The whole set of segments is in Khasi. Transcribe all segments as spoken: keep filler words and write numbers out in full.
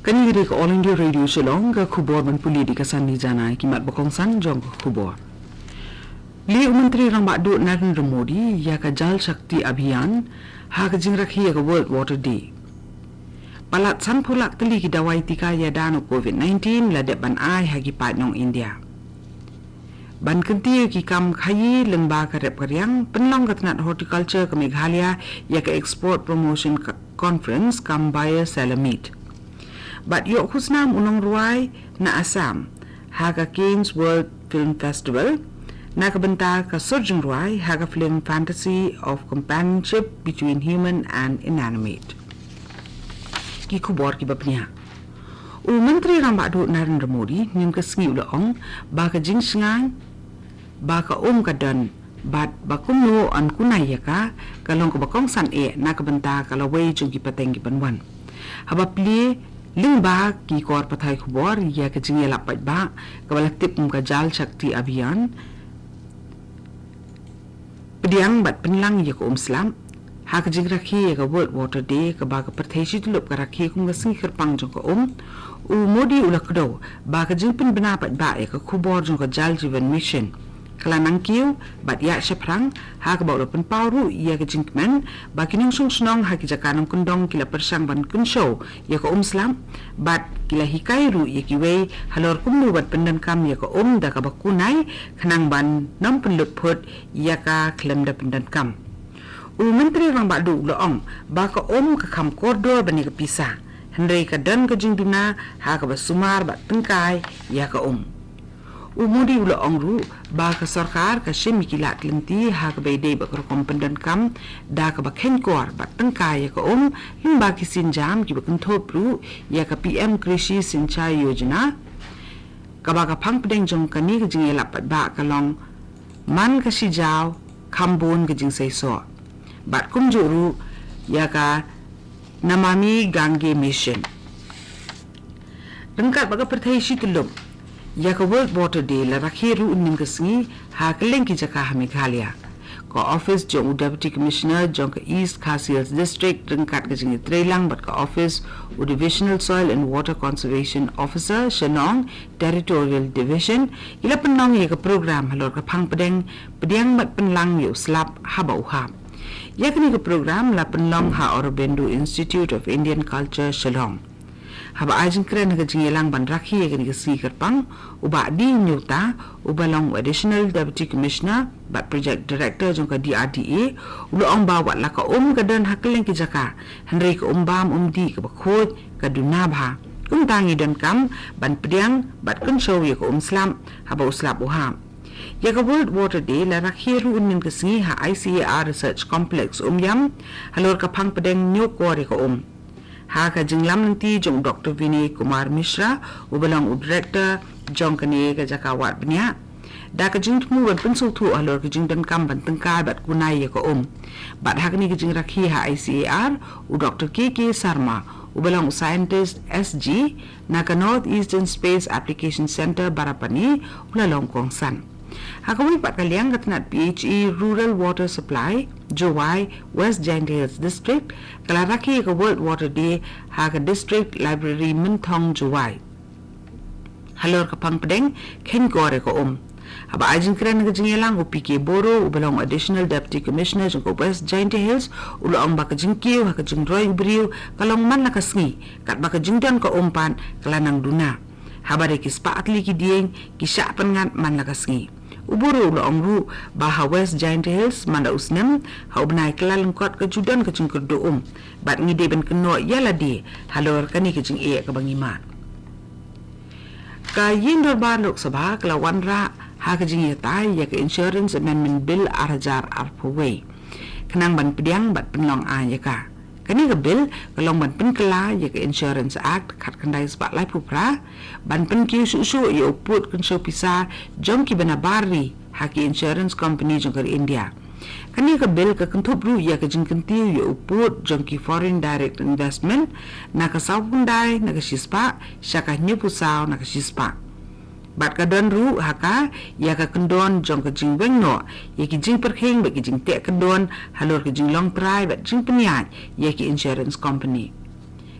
Kane ka dei ka All India Radio Shillong, ka khubor ban pule da ka Sandy Jana. Ki mat ba kongsan jong ka khubor. Leh u Myntri Rangbah Duh Narendra Modi ïa ka Jal Shakti Abhiyan ha ka jingrakhe ïa ka World Water Day. Palat sanphew lak tylli ki dawai tika ïada na u Covid nineteen la dep ban ai ha ki paid nong India. Ban kyntiew ïa ki kam khaïi lyngba ka rep ka riang, pynlong ka tnat horticulture ka Meghalaya ïa ka Export Promotion Co-, Conference cum Buyer Seller Meet. Bad ïoh khusnam u nongrwai na Assam ha ka Cannes World Film Festival na ka bynta ka sur jingrwai ha ka film Fantasy of Companionship Between Human and Inanimate. Ki khubor kiba pynïaid. U Myntri Rangbah Duh Narendra Modi mynne ka sngi u la ong ba ka jingshngaiñ ba ka um ka don bad ba kumno yn kunai ïa ka, ka long kaba kongsan eh na ka bynta ka lawei jong ki pateng ki ban wan. Haba plie lyngba ki kor pathai khubor ïa ka jingïalap paidbah kaba la tip kum ka Jal Shakti Abhiyan, pdiang bad pynlang ïa ka um slap ha ka jingrakhe ïa ka World Water Day, kaba ka pyrthei shi tyllup ka rakhe kum ka sngi kyrpang jong ka um, u Modi u la kdew ba ka jingpynbna paidbah ïa ka khubor jong ka Jal Jeevan Mission ka la nang kiew bad ïaid shaphrang, ha kaba u la pynpaw ruh ïa ka jingkmen ba ki nongshong shnong ha ki jaka nongkyndong ki la pyrshang ban kynshew ïa ka um slap bad ki la hikai ruh ïa kiwei halor kumno ban pyndonkam ïa ka um da kaba kunai, khnang ban nym pynlut phut ïa ka khlem da pyndonkam. U Myntri Rangbah Duh u la ong ba ka um ka kham kordor ban ïa ka pisa, hynrei ka don ka jingduna ha kaba sumar bad tyngkai ïa ka um. U Modi u la ong ruh ba ka sorkar ka shim ïa ki lad lynti ha kaba ïadei bad ka rukom pyndonkam da kaba kheiñkor bad tyngkai ïa ka um, lyngba ki sienjam kiba kynthup ruh ïa ka P M Krishi Sinchai Yojana, kaba ka phang pdeng jong kane ka jingïalap paidbah ka long man ka shi jaw kham bun ka jingseisoh, bad kumjuh ruh ïa ka Namami Gange Mission. Ryngkat bad ka pyrthei shi tyllup ïa ka World Water Day, la rakhe ruh mynne ka sngi ha kylleng ki jaka ha Meghalaya. Ka office jong u Deputy Commissioner jong ka East Khasi Hills District ryngkat ka jingïatreilang bad ka office u Divisional Soil and Water Conservation Officer, Shillong Territorial Division, ki la pynlong ïa ka program halor ka phang pdeng pdiang bad pynlang ïa u slap haba u hap. Ïa kane ka program la pynlong ha Aurobindo Institute of Indian Culture, Shillong. Haba ai jingkren ha ka jingïalang ban rakhe ïa kane ka sngi kyrpang, u Bah D Nyota, uba long Additional Deputy Commissioner bad Project Director jong ka D R D A, u la ong ba wat la ka um ka don ha kylleng ki jaka, hynrei ka um bam um dih kaba khuid ka duna bha. Kumta ngi donkam ban pdiang bad kynshew ïa ka um slap haba u slap u hap. Ïa ka World Water Day la rakhe ruh mynne ka sngi ha I C A R Research Complex Umiam, halor ka phang pdeng ñiewkor ïa ka um. Ha ka jinglam lynti jong u Doctor Vinay Kumar Mishra, uba long u Director jong kane ka jaka wad bniah, da ka jingthmu ban pynsngewthuh halor ka jingdonkam ban tyngkai bad kunai ïa ka um. Bad ha kane ka jingrakhe ha I C A R, u Doctor K K Sarma, uba long u Scientist S G na ka North Eastern Space Application Centre, Barapani, u la long kongsan. Ha kawei pat ka liang, ka tnat P H E Rural Water Supply, Jowai, West Jaintia Hills District, ka la rakhe ïa ka World Water Day ha ka District Library Mynthong, Jowai, halor ka phang pdeng kheiñkor ïa ka um. Haba ai jingkren ha ka jingïalang, u P K Boro, uba long Additional Deputy Commissioner jong ka West Jaintia Hills, u la ong ba ka jingkiew ha ka jingroi u briew ka long man la ka sngi, katba ka jingdon ka um pat ka la nang duna. Haba dei ki spah tylli ki dieng ki shah pynngat man la ka sngi. U Boro u la ong ruh ba ha West Jaintia Hills man la u snem, ha u bnai Kyllalyngkot ka ju don ka jingkyrduh um. Bad ngi dei ban kynnoh ïa lade halor kane ka jingeh kaba ngi mad. Ka Ïing Dorbar Lok Sabha ka la wanrah ha ka jingïatai ïa ka Insurance Amendment Bill ar hajar arphew wei, khnang ban pdiang bad pynlong aiñ ïa ka. Kane ka bill ka long ban pynkylla ïa ka Insurance Act khatkhyndai spah laiphew phra, ban pynkiew shuh shuh ïa u pud kynshew pisa jong kiba nabar ri ha ki insurance company jong ka ri India. Kane ka bill ka kynthup ruh ïa ka jingkyntiew ïa u pud jong ki foreign direct investment na ka sawphew khyndai na ka shispah sha ka hynñiewphew saw na ka shispah. Bad ka don ruh ha ka ïa ka kyndon jong ka jingweng noh ïa ki jingpyrkhing bad ki jingteh kyndon halor ka jinglong trai bad jingpynïaid ïa ki insurance company.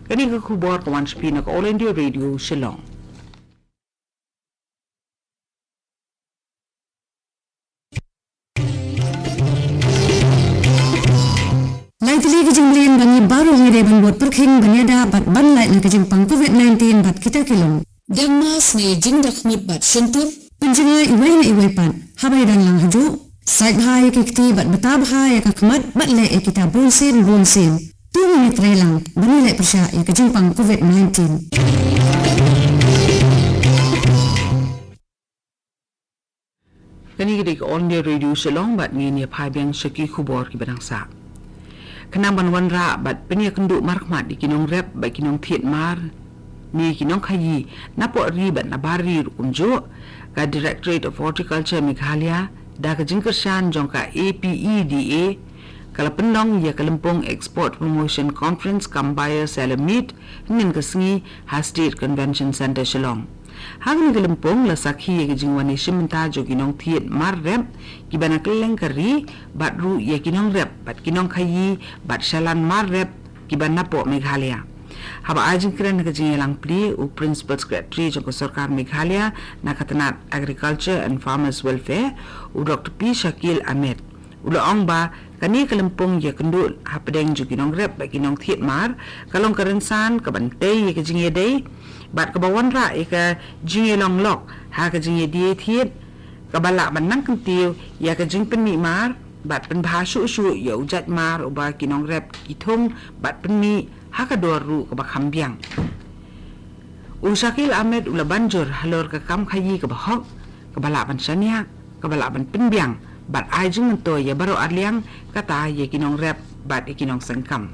Kane ka khubor ka wan sha phi na ka All India Radio Shillong. Lai tylli ki jingmlien ba ngi baroh ngi dei ban bud pyrkhing ban ïada bad ban lait na ka jingpang covid nineteen bad kita ki long: dem mask ne jingdkhmut bad shyntur, pynjngai iwei na iwei pat haba ïadon lang hajuh, sait bha ïa ki kti bad bta bha ïa ka khmat bad leh ïa kita bunsien bunsien. To ngin ïatreilang ban ïaleh pyrshah ïa ka jingpang covid nineteen. Kane ka dei ka All India Radio Shillong bad ngin ïa phai biang sha ki khubor kiba dang sah. Khnang ban wanrah bad pynïakynduh markhmat ïa ki nongrep bad ki nongthied mar ne ki nongkhaïi napoh ri bad nabar ri ruh kumjuh, ka Directorate of Horticulture Meghalaya da ka jingkyrshan jong ka A P E D A ka la pynlong ïa ka lympung Export Promotion Conference cum Buyer Seller Meet hynnin ka sngi ha State Convention Centre Shillong. Ha kane ka lympung la sakhi ïa ka jingwan shim bynta jong ki nongthied mar rep kiba na kylleng ka ri bad ruh ïa ki nongrep bad ki nongkhaïi bad shalan mar rep kiba napoh Meghalaya. Haba ai jingkren ha ka jingïalang plie u Principal Secretary jong ka Sorkar Meghalaya na ka tnat Agriculture and Farmers Welfare, u Doctor P Shakil Ahmed, u la ong ba kane ka lympung ïakynduh hapdeng jong ki nongrep bad ki nongthied mar ka long ka rynsan kaban tei ïa ka jingïadei bad kaba wanrah ïa ka jingïalong lok ha ka jingïadie thied, kaba lah ban nang kyntiew ïa ka jingpynmih mar bad pynbha shuh shuh ïa u jait mar uba ki nongrep ki thung bad pynmih ha ka dor ruh kaba kham biang. U Shakil Ahmed u la ban jur halor ka kam khaïi kaba hok, kaba lah ban shaniah, kaba lah ban pynbiang bad ai jingmyntoi ïa baroh arliang, kata ïa ki nongrep bad ïa ki nongseng kam.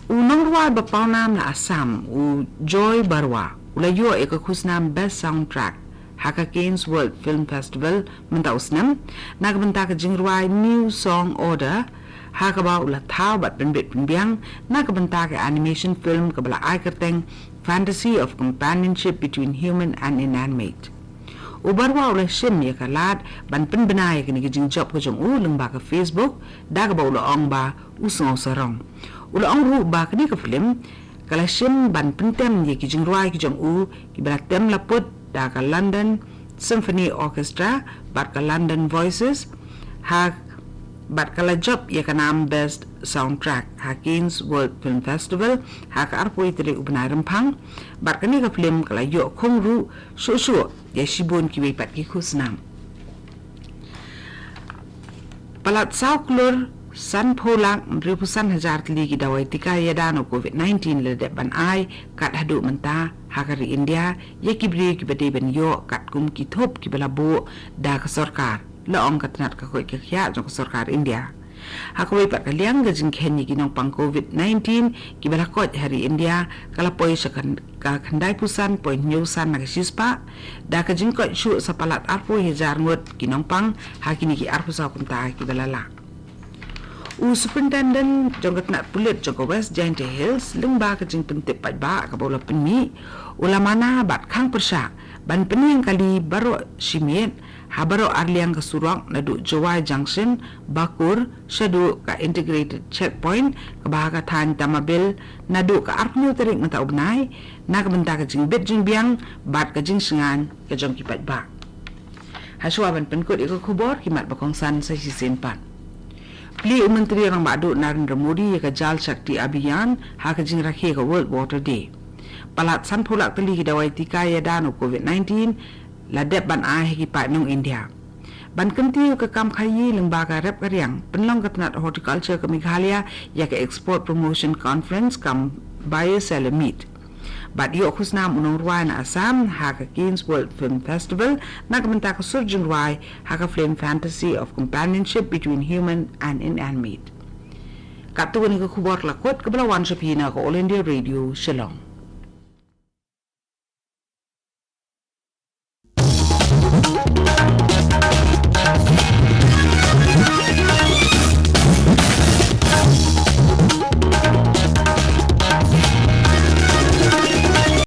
U nongrwai ba pawnam na Assam, u Joy Barua, u la ïoh ïa ka khusnam Best Soundtrack ha ka Cannes World Film Festival mynta u snem na ka bynta ka jingrwai New Song Order, ha kaba u la thaw bad pynbit pynbiang na ka bynta ka animation film kaba la ai kyrteng Fantasy of Companionship Between Human and Inanimate. U Barua u la shim ïa ka lad ban pynbna ïa kane ka jingjop ka jong u lyngba ka Facebook, da kaba u la ong ba u sngew sarong. U la ong ruh ba kane ka film ka la shim ban pyntem ïa ki jingrwai ki jong u kiba la tem la put da ka London Symphony Orchestra bad ka London Voices, ha bad ka la jop ïa ka nam Best Soundtrack ha Cannes World Film Festival ha ka arphew tarik u bnai Rymphang, bad kane ka film ka la ïoh khum ruh shuh shuh ïa shibun kiwei pat ki khusnam. Palat saw klur sanphew lak hynriewphew san hajar tylli ki dawai tika ïada na covid nineteen la dep ban ai kat haduh mynta ha ka ri India ïa ki briew kiba dei ban ïoh katkum ki thup kiba la buh da ka sorkar, la ong ka tnat ka koit ka khiah jong ka sorkar India. Ha kawei pat ka liang, ka jingkheiñ ïa ki nongpang covid nineteen kiba la koit ha ri India ka la poi sha ka khyndai phew san point hynñiew san na ka shispah, da ka jingkoit shuh sa palat arphew hajar ngut ki nongpang ha kine ki arphew saw kynta kiba la lah. U Superintendent jong ka tnat pulit jong ka West Jaintia Hills, lyngba ka jingpyntip paidbah kaba u la pynmih, u la mana bad khang pyrshah ban pynïeng kali baroh shi miet ha baroh arliang ka surok naduh Jowai Junction, Bakur, shaduh ka Integrated Checkpoint kaba ha ka thaiñ Tamabil naduh ka arphew tarik mynta u bnai, na ka bynta ka jingbit jingbiang bad ka jingshngaiñ ka jong ki paidbah. Hashwa ban pynkut ïa ka khubor, ki mat ba kongsan sa shisien pat. Plie u Myntri Rangbah Duh Narendra Modi ïa ka Jal Shakti Abhiyan ha ka jingrakhe ka World Water Day. Palat sanphew lak tylli ki dawai tika ïada na covid nineteen la dep ban ai ha ki paid nong India. Ban kyntiew ka kam khaïi lyngba ka rep ka riang, pynlong ka tnat horticulture ka Meghalaya ïa ka Export Promotion Conference cum Buyer Seller Meet. Bad ïoh khusnam u nongrwai na Assam ha ka Cannes World Film Festival na ka bynta ka sur jingrwai ha ka film Fantasy of Companionship Between Human and Inanimate. Katto kane ka khubor la kut kaba la wan sha phi na ka All India Radio Shillong.